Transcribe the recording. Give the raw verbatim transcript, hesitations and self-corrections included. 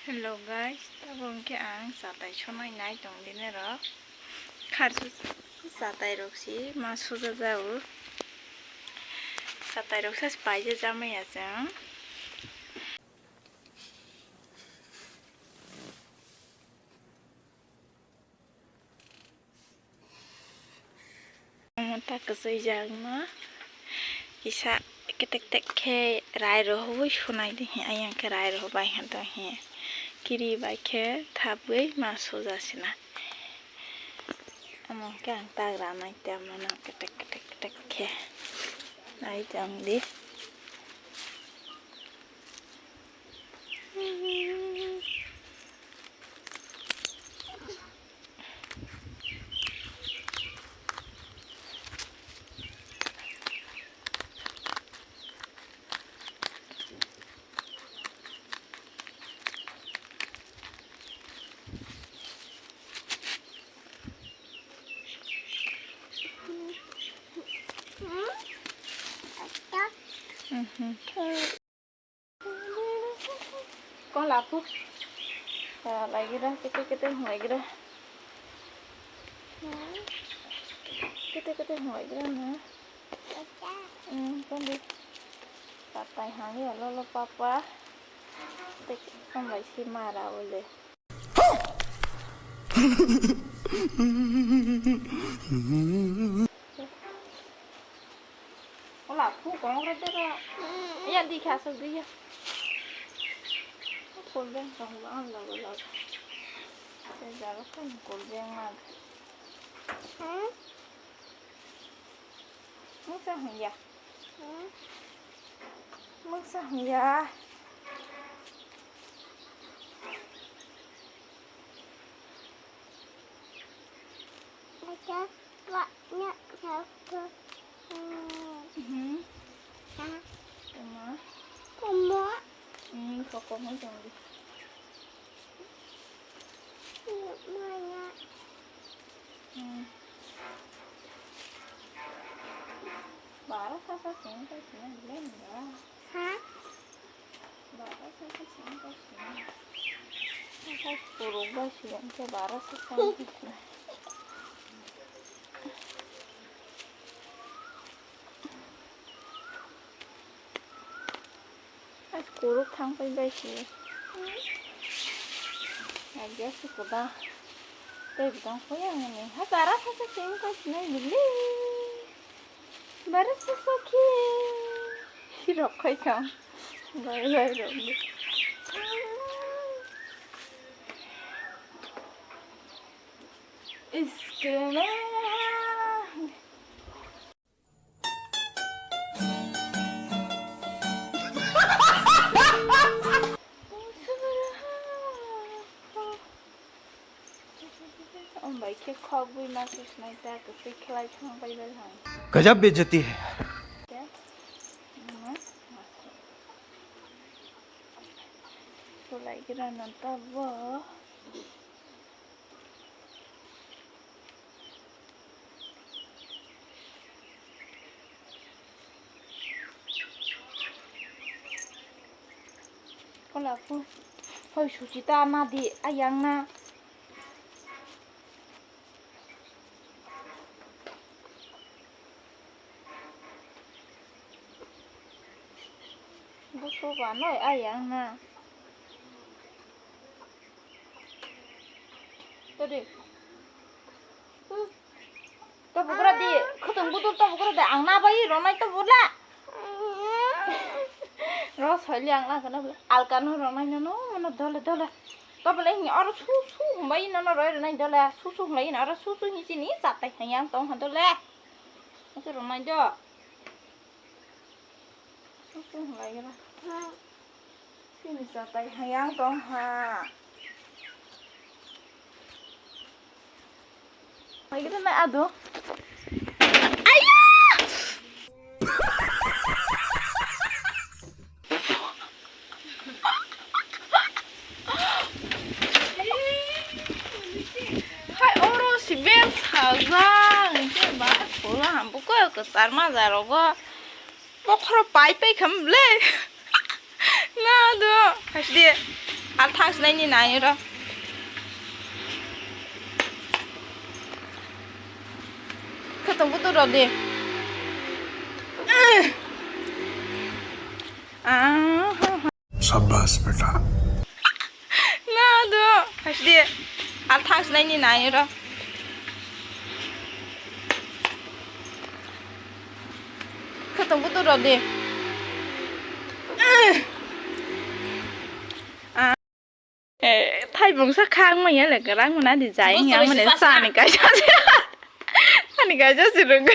Hello guys, tabuk hwnkhe ang chatai sonai nai tong dini rok. Kharsu chatai rok si ma suja jao. Chatai rok sa paija jamai ya chwng. Omo ta kwchwijak no kisa ketek tek khe rai rw hubui sunai di hi, ayang khe rai rw bai kha to hi kiri bai khe thabwi ma suja sina. Omo khe ang tak ranai tamo no ketek ketek ketek khe nai tong di. Mhm. Kong lapu. Ah, lagi dah, kita kita lagi dah. Kita kita lagi dah na. Hmm, kong di. Papai hani alo lo papa. Tik kong lai si mara ole. Ola, phu kong re de ra. Ya di kha sok di ya. Kol beng kong ba an la la. Se ja ga kong kol beng ma. Hmm? Mungsa hung ya. Hmm? Mungsa hung ya. Mungsa. Wa, nya, nya, ko. Hmm. Mhm. Ha. Kuma. Kuma. Hmm, koko mo jong di. Nya, ma, nya. Hmm. Bara sasa sing ko sing le nga. Ha? Bara sasa sing ko sing. Sasa puruk ba sing ke bara sasa sing ko sing. As kuruk thang pai bai si. Aja si kuda. Tei bidang koi ang ni. Ha bara sasa sing ko sing bili. Bara sasa ki. Rok khai kang. Bai bai rok ni. Iskena. Omo bai khe khogwi ma se snai ta kwtwi khlai thang bai bai hai. गजब बेइज्जती है यार। Khe, omo, sulai gira no ta bo. Kola phu, hoi suchi ta ma di ayang na. Busu ba noi ayang na. Tadi. Tobugra di, khutang budul tobugra di, ang na bai ronai tobula. Ro soili ang na kana alkano ronai no no no dole dole. Tobula hini oro su su humbai no no roi ronai dole, su su humbai no oro su su hi chini chatai hayang tong ha dole. Oke ronai do. Oke humbai ro. Chini chatai hayang tong ha. Lagi na ado. Ayo! Hai oro si bel sajak, hwnkhe ba pura hambo khe kwchar ma jarogo. Bokhoro pai pai kham le. Na do, haste. Al thang sinai ni nai ro. Khatung butu ro de. Ah, ha, ha. Shabash beta. Na do. Hasdi. Al thang sinai ni nai ro. Khatung butu ro de. Eh, thaibung sa khang maya le garang mana di jai. Busu yang mane busu sa ni kaisa. Ani kaisa sirung.